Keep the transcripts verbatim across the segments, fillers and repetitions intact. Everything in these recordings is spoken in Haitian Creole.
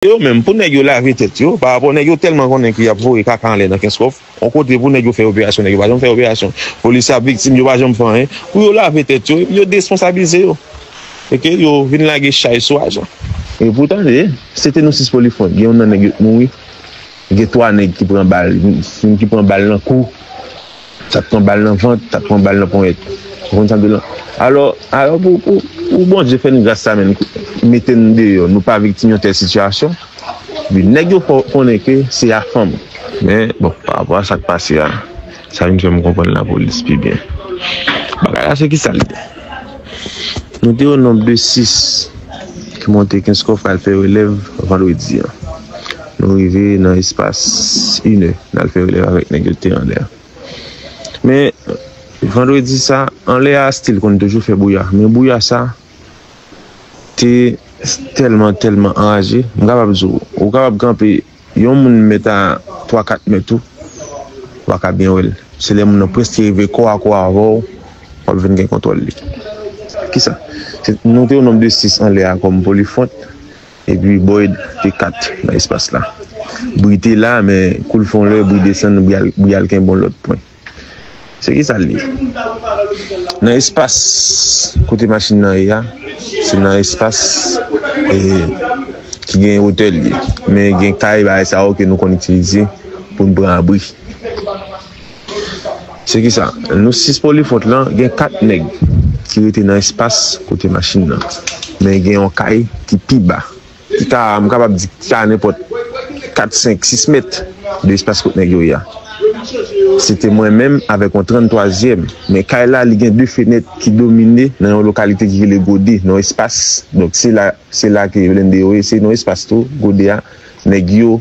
Yo menm, pou nèg yo lave tèt yo, pa rapò nèg yo tèlman konnen ke y ap voye kaka anlè nan Kenskòf, yon kote pou nèg yo fè operasyon, nèg yo pa janm fè operasyon. Polis ap viktim, yo pa janm fè anyen. Pou yo lave tèt yo, epi yo desponsabilize yo. E ke yo vin lage chay sou ajan. E pou tande, se te nou sis Polifwont, gen youn nan nèg yo t mouri. Gen twa nèg ki pran bal, youn ki pran bal nan kou, sa t pran bal nan vant, sa t pran bal nan ponyèt. Ou konn sa m di w lan? Alò, alò pou, pou, pou Bondye fè n gras sa menm, mete n deyò, nou pa viktim yon tèl sitiyasyon. Epi nèg yo fè w konnen ke se a fanm. Men, bon, pa rapò a sa k pase a, sa vin fè m konprann lapolis pi byen. Bagay la, se kisa l ye? Nou te o nonb de sis ki monte Kenskòf al fè relèv vandredi an. Nou rive nan espas inè, n al fè relèv avèk nèg yo te anlè a. Men, vandredi sa, anlè a, still konn toujou fè bouya. Men bouya sa te tèlman, tèlman anraje, m kapab di w, ou kapab kanpe yon moun mèt a twa kat mèt ou, ou pa ka byen wè l. Se lè moun nan prèske rive kò a kò avè w, w ap vin gen kontwòl li. Kisa? Se, nou te o nonb de sis anlè a kòm Polifwont, epi Boyd te kat nan espas la. Bri te la, men kou l fè yon lè, bri desann, bri al, bri al kenbe yon lòt pwen. Se kisa l ye? Nan espas kote machin nan ye a, se nan espas, e, ki gen wotè l ye. Men gen kay, bagay sa yo ke nou konn itilize pou n pran abri. Se kisa? Nou sis Polifwont lan, gen kat nèg ki rete nan espas kote machin nan. Men gen yon kay ki pi ba. Ki ka, m kapab di, ki ka nenpòt kat, senk, sis mèt de espas kot nèg yo ye a. Se te mwen menm avèk yon tranntwazyèm. Men kay la, li gen de fenèt ki domine nan yon lokalite ki rele Gode, nan yon espas. Donk, se la, se la ke blende yo ye, se nan yon espas tou, Gode a, nèg yo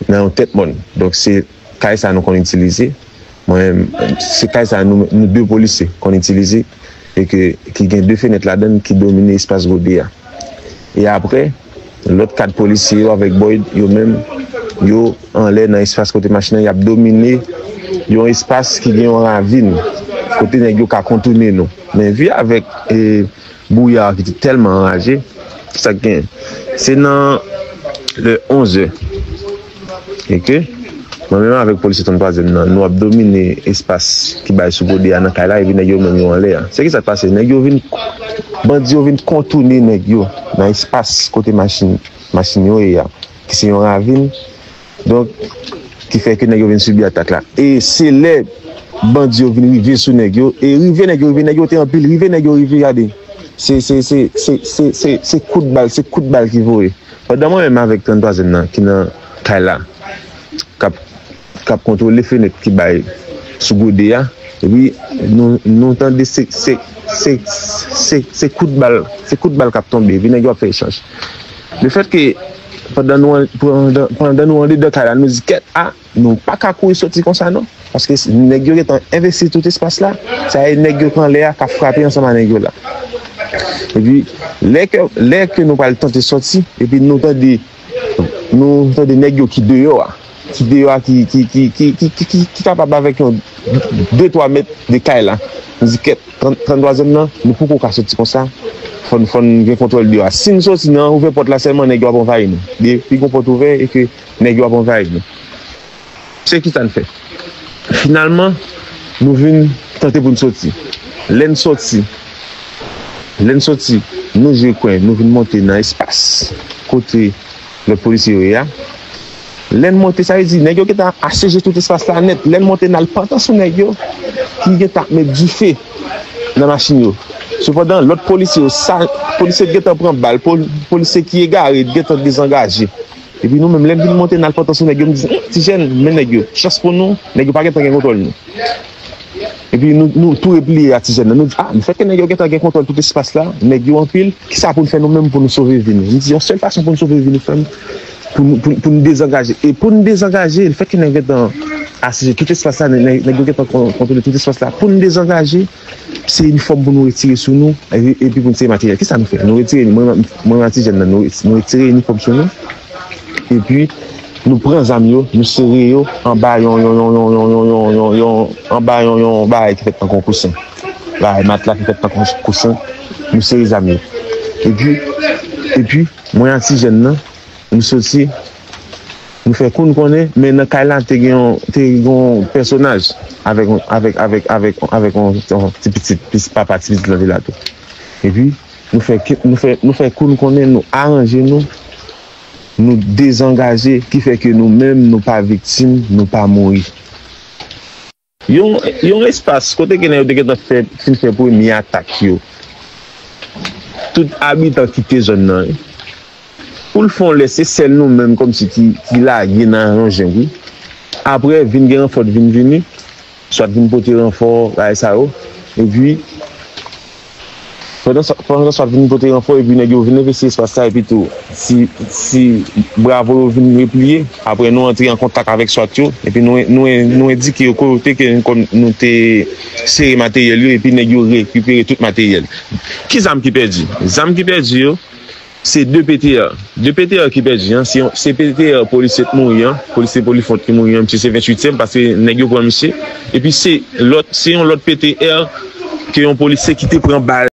nan yon tèt mòn. Donk, se kay sa nou konn itilize. Mwen menm, se kay sa nou, nou de polisye konn itilize e ke, ki gen de fenèt ladan l ki domine espas Gode a. E apre, lòt kat polisye yo avèk Boyd, yo menm, yo anlè nan espas kote machin nan, y ap domine yon espas ki gen yon ravin kote nèg yo ka kontoune nou. Men vi avèk, e, bouya a ki te tèlman anraje, sa k gen? Se nan lè onz è. E ke mwen menm avèk polisye tranntwazyèm nan, nou ap domine espas ki bay sou Gode a nan kay la, epi nèg yo menm yo anlè a. Se ki sa k pase? Nèg yo vin, bandi yo vin kontoune nèg yo nan espas kote machin, machin yo ye a, ki se yon ravin. Donk, ki fè ke nèg yo vin sibi atak la. E se lè bandi yo vin rive sou nèg yo, e rive nèg yo rive, nèg yo te anpil, rive nèg yo rive, gade. Se, se, se, se, se, se, se kout bal, se kout bal ki voye. Pandan mwen menm avèk tranntwazyèm nan ki nan kay la, k ap, k ap kontwole fenèt ki bay sou Gode a, epi nou, nou tande se, se, se, se, se kout bal, se kout bal k ap tonbe, epi nèg yo ap fè echanj. Lefètke pandan nou an-, pandan, pandan nou andedan kay la, nou di, "Kèt, a, nou pa ka kouri soti konsa non." Paske s-, nèg yo gentan envesti tout espas la. Sa e nèg yo k anlè a k ap frape ansanm a nèg yo la. Epi, lè ke, lè ke nou pral tante soti, epi nou tande, nou tande nèg yo ki deyò a, ki deyò a, ki, ki, ki kapab avèk yon de, twa mèt de kay la. Nou di, "Kèt, trann-, tranntwazyèm nan, nou poko ka soti konsa. Fò n, fò n gen kontwòl deyò a. Si n soti nan ouvè pòt la sèlman, nèg yo ap anvayi nou. Depi gon pòt ouvè, e ke nèg yo ap anvayi nou." Se ki sa n fè? Finalman, nou vin tante pou n soti. Lè n soti, lè n soti, nou jwe kwen, nou vin monte nan espas kote lòt polisye yo ye a. Lè n monte, sa vle di, nèg yo gentan asyeje tout espas la nèt. Lè n monte, n al pantan sou nèg yo ki gentan ap met dife nan machin yo. Sepandan, lòt polisye yo, sa, polisye gentan pran bal, pol-, polisye ki egare gentan dezangaje. Epi nou menm, lè n vin monte, n al pantan sou nèg yo, m di, "Hum, ti jèn, men nèg yo. Chans pou nou, nèg yo pa gentan gen kontwòl nou." Epi nou, nou tou repliye a ti jèn nan. Nou di, "A, lefètke nèg yo gentan gen kontwòl tout espas la, nèg yo anpil, kisa pou n fè nou menm pou nou sove vi nou?" M di, "Yon sèl fason pou n sove vi nou, frè m, pou nou, pou, pou n dezangaje." E pou n dezangaje, lefètke nèg yo gentan asyeje tout espas la, nèg, nèg yo gentan kon-, kontwole tout espas la, pou n dezangaje, se inifòm pou nou retire sou nou, epi, epi pou n sere materyèl. Kisa nou fè? Nou retire, mwen, mwen ak ti jèn nan, nou, nou retire inifòm sou nou. Epi, nou pran zam yo, nou sere yo anba yon, yon, anba yon, yon bagay ki fèt tankou kousen. Bagay matla ki fèt tankou kousen, nou sere zam yo. Epi, epi, mwen ak ti jèn nan, Nou soti, nou fè kou n konnen, men nan kay la, te gen yon, te gen yon pèsonaj avèk, avèk, avèk, avèk, avèk yon, yon ti pitit, pis papa ti pitit lan te la tou. Epi, nou fè, ke- nou fè, nou fè kou n konnen, nou aranje nou, nou dezangaje, ki fè ke nou menm, nou pa viktim, nou pa mouri. Yon, yon espas kote ke nèg yo te gentan fè, fin fè premye atak yo. Tout abitan kite zòn nan, wi. Pou l fè yon lè, se sèl nou menm kòmsi ki, ki lage nan yon jen, wi. Apre, vin gen ranfò, vin vini, swa vin pote ranfò, bagay sa yo. Epi, pandan sa, pandan sa, vin pote ranfò, epi nèg yo vin envesti espas sa, epi tou, si, si bravo yo vin repliye, apre nou antre an kontak avèk swat yo, epi nou, nou, nou endike yo kote ke nou, nou te sere materyèl yo, epi nèg yo rekipere tout materyèl. Ki zam ki pèdi? Zam ki pèdi yo, se de P T R. De P T R ki pèdi, an, se, se P T R polisye k mouri an, polisye Polifront ki mouri an, misye se venntuityèm, paske nèg yo pran misye. Epi se lòt, se yon lòt P T R ke yon polisye ki te pran bal.